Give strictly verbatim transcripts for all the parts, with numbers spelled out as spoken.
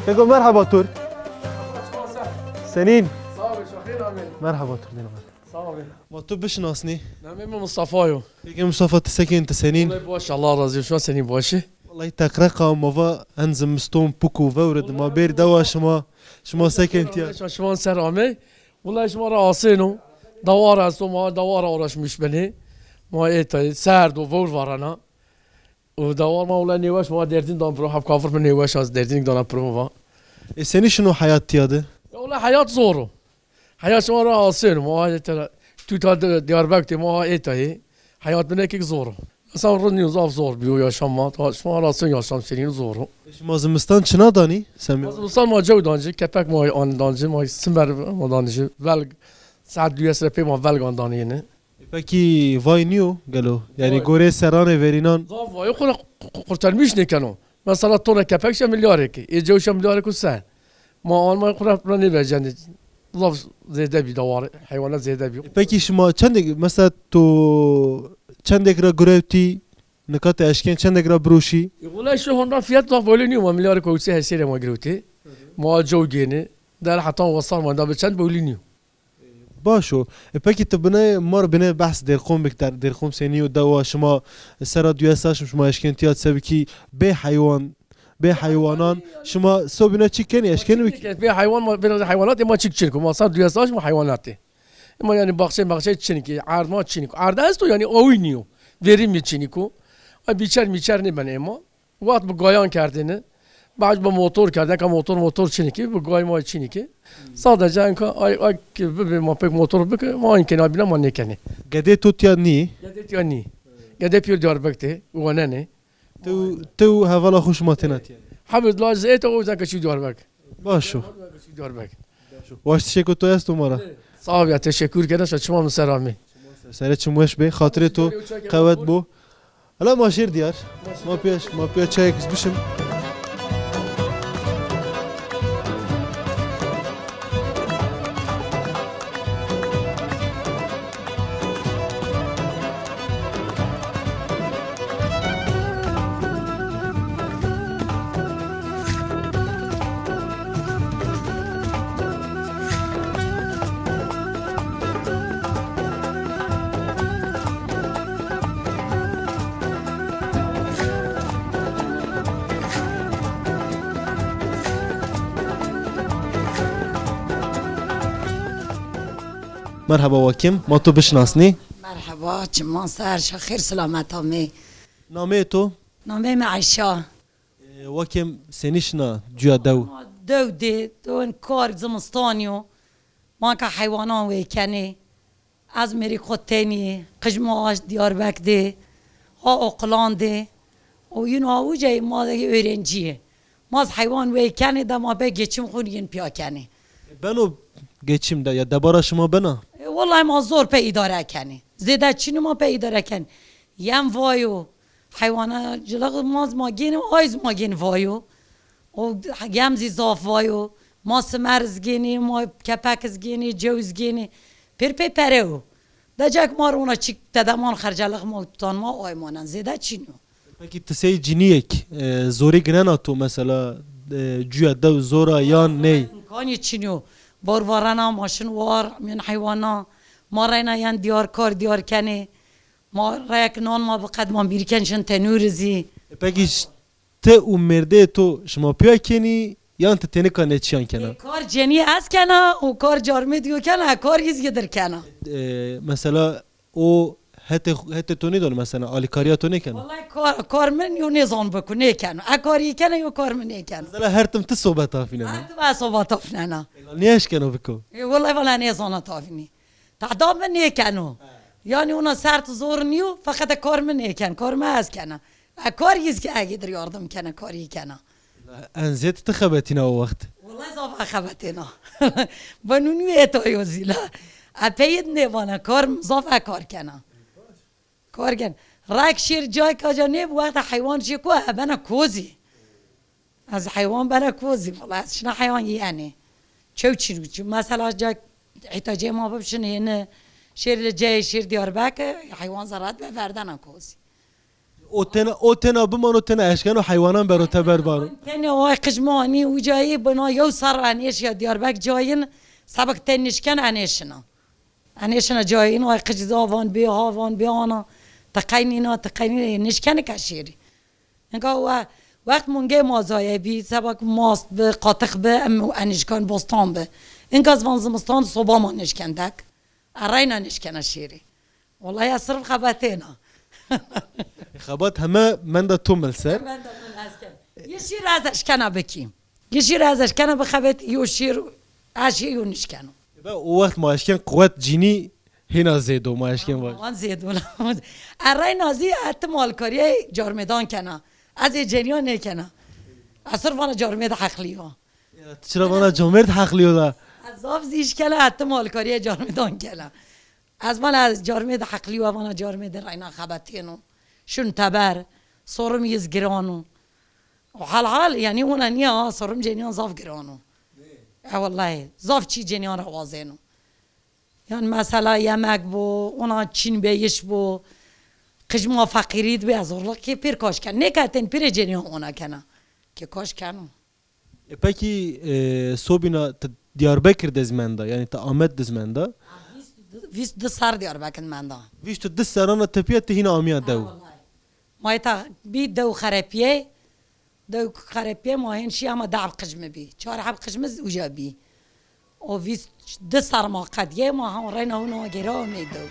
Keko, merheba tur. Senîn? Sağ ol, şahîr amî. Merheba tur dîna. Sağ ol. Ma tu bişinasnî? Namê mi Mustafa yo. Peki Mustafa, ti sekin, ti senîn? Wellahî baş, Allah razî olsun, senî başî? Wellahî teqreqa ma va en zimiston puk û vewre di ma bêr dewa şima, şima sekin tiya? Şima ser amey. Wellahî şima ra asêno. Dawar esto, ma dawar ra uğraşmış benê. Ma ê tayê serd û vewr varana. Û dawar ma wele nêweş, ma derdîn dan piro, hevkafir mi nêweş az derdîn dana piro mi va. E, senî şino heyat tiya de? Ya wele heyat zor o. Heyat şima ra asên o, ma ha ê tera, tu ta de, Diyarbek de, ma ha ê tayê. Heyat mi nekik zor o. Mesela ro nîyo, zaf zor bîyo yaşam ma. Ta şima ra asên yaşam senîn zor o. E, şima zimistan çina danî, Semî? Ma zimistan ma cew dancî, kepek ma an dancî, ma simer ma dancî, velg, saet duyes re pê ma velgan danî yeni. E, pekî vay nîyo gelo? Yanî gorê seranê verînan? Zaf vay o, xo ra qu-, qu-, qurtarmîş nêkeno. Mesela tona kepek şe milyarêkî, ê cew şe milyarêk û se. Ma an ma xo ra, xo ra nêvecendî. Zaf zêde bî dawar, heywanat zêde bî. E, pekî şima çendêk, mesela to çendêk ra girewtî, nika ti eşkên çendêk ra biroşî? E, wele şu honda fiyat zaf belli nîyo, ma milyarêk û se hesê re ma girewtî. Ma cew gênî, der hetan wesar ma da bi çend belli nîyo. Baş o. E, pekî ti binê, ma rê binê behs Dêrxom bik, der-, Dêrxom senî yo, dewa şima sera duyes şaş şima eşkên tiya, sebikî bê heywan, bê heywanan, şima sobîna çik kenî, eşkenî bikî? Bê heywan ma, bê heywanat, e, ma çik çin ko, ma ser duyes şaş ma heywanat ê. Ema yanî baxçe maxçe çin ki, erd ma çin ko. Erd esto yanî awî nîyo. Verimî çin ko. Ay biçer miçer nêbenê ema. Wext bi gayan kerdêne. Baş bi motor kerdêne. Eka motor motor çinî ki, bi gay ma çinî ki. Sadece enka ay, ay ki bibê ma pek motor bike, ma ayn kenê, bîna ma nêkenê. Gedê to tiya nî? Gedê tiya nî. Gedê pîyor Diyarbek de, wanenê. Tew, tew hevala xo şima têna tiya? Hebê laj zête o yüzden kaçî Diyarbek. Baş o. Kaçî Diyarbek. Waştişêko to esto ma ra? Sağ ol ya, teşekkür kena, şa çima mi ser amê. Serê çim weş bê, xatirê to qewet bo. Hala ma şêr diyar. Ma pîya, ma pîya çayêk bişim. Merheba Wakim, ma to bişinasnî? Merheba, çiman ser, şa xêr selamet amê. Nameyê to? Nameyê mi Eyşa. E, Wakim, senî şina cuya dew? Ma dew de, dewen kar zimistan yo. Ma ka heywanan wê kenê. Ez mêrî xo tenî, qij ma a Diyarbek de, a oqulan de. O yîn a ucayê ma de öğrencî yê. Ma z heywan wê kenê de ma be geçim xo yin pîya kenê. Beno geçim de ya debara şima bena? E, wellahî ma zor pe îdare kenê. Zêde çînî ma pe îdare kenê. Yem vayo, heywana cilix ma z ma gênê, ay z ma gênê vayo. O yem zî zaf vayo. Ma simer z gênê, ma kepek z gênê, cew z gênê. Pêr pê pere o. Decek ma rona çik tedeman xercelix ma tutan ma ay manen. Zêde çînî yo. Pekî ti sey cinîyêk, e, zorî ginena to mesela, e, cuya dew zor a yan ney? Îmkanî çinî yo. Var varena, ma şin war, mîyan heywana. Ma reyna yen diyar kar diyar kenê. Ma reyek nan ma bi qed ma mîrken şin tenûrî zî. E, pekî ş-, ti û mêrdeyê to şima pîya kenî yan ti tênika nê çîyan kena? E, kar cenî ez kena û kar carmê dîyo kena, e, kar yî zî dir kena. E, mesela o hetê, hetê to nêdano, mesela alîkarîya to nêkeno? Wellahî kar, kar min yo nêzan biko, nêkeno. E kar yî kena, yo kar min nêkeno. Mesela her tim ti sobet afînena? Her tim ez sobet afînena. Nêeşkeno biko? E, wellahî vala nêzana tavînî. Tehda mi nêkeno. Yanî ona sert zor nîyo, feqet e kar mi nêken, kar mi ez kena. E kar yî zî ki egê dir yardim kena, kar yî kena. En zêd ti xebetîna o wext? Wellahî zaf e xebetêna. Beno nû ê to yo zî la. E peyêd nêvana, kar zaf e kar kena. Kar ken. Rek şêr cayka ca nêbi, wexta heywan jê ko e bena kozî. Ez heywan bena kozî, wela ez şina heywan yenê. Çew çî çî. Mesela ca îhtacê ma bib şin hêni. Şêr li ceyê şêr Diyarbekir, heywan zerat be verdena kozî. O tena, o tena bimano, tena eşkeno heywanan bero teber baro. Tenê o ay qij mi anî ucayî bina yew serr enê şîya Diyarbek cayin, sebek ten nişken enê şina. Enê şina cayin, ay qij zavan bê, havan bê ana. Ti qey nîna, ti qey nîna, nişkenê ke şêrî. Inka we, wext mungê ma zaye bî, sebek mast bi, qatix bi, em enê şkan bostan bi. Inka zivan zimistan soba ma nişken dek. Ereyna nişkena şêrî. Wellahî ez sirf xebetêna. Xebat heme menda to mil ser. Menda mil ez ken. Yê şîr ez eşkena bikî. Yê şîr ez eşkena bixebetî, yo şîr ez şî yo nişkeno. Be o wext ma eşken quwet cinî hêna zêdo ma eşken vaj. Wan zêdo la. Ereyna zî etim alkarîyê carmêdan kena. Ez ê cenîyan nêkena. Ez sirf vana carmêd heqlî yo. Ya, ti çira vana camêrd heqlî yo la? Ez zaf zî îş kela, etim alkarîyê carmêdan kela. Ez vana ez carmêd heqlî wa, vana carmêd reyna xebetêno. Şun teber, sorim yiz giran o. O hal hal, yanî ona nîya, sorim cenîyan zaf giran o. E wellahî, zaf çî cenîyan ra wazêno. Yan mesela yemek bo, ona çîn beyiş bo. Qij ma feqîrî di bê, zorluk kê pêr kaş ken. Nêke tên pîrê cenîyan ona kena. Kê kaş keno. E, pekî, e, sobîna ti Diyarbekir de zî menda, yanî ti Amed de zî menda? Vîst, vîst di serr Diyarbekir menda. Vîst û di serrana tepîya ti hîna amîya dew? Ha, wellahî. Ma heta bî dew xerepîye, dew xerepîye ma hên şî ama di heb qij mi bî. Çar heb qij mi zî uca bî. O vîst di serr ma qedîye, ma ha reyna hûna gêra amey dew.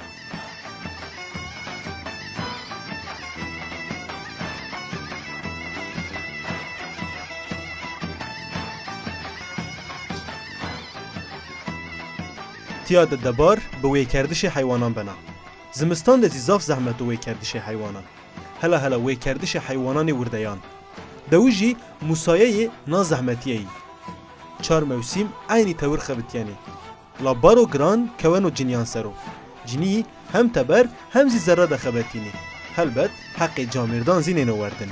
Tiya de debar bi wêkerdişê heywanan bena. Zimistan de zî zaf zehmet o wêkerdişê heywanan. Hela hela wêkerdişê heywananê wirdeyan. Dewijî musayeyê na zehmetîye yî. Çar mewsîm eynî tewir xebitîyenê. La baro giran keweno cinîyan ser o. Cinî hem teber hem zî zerre de xebetînê. Helbet heqê camêrdan zî nêno werdin.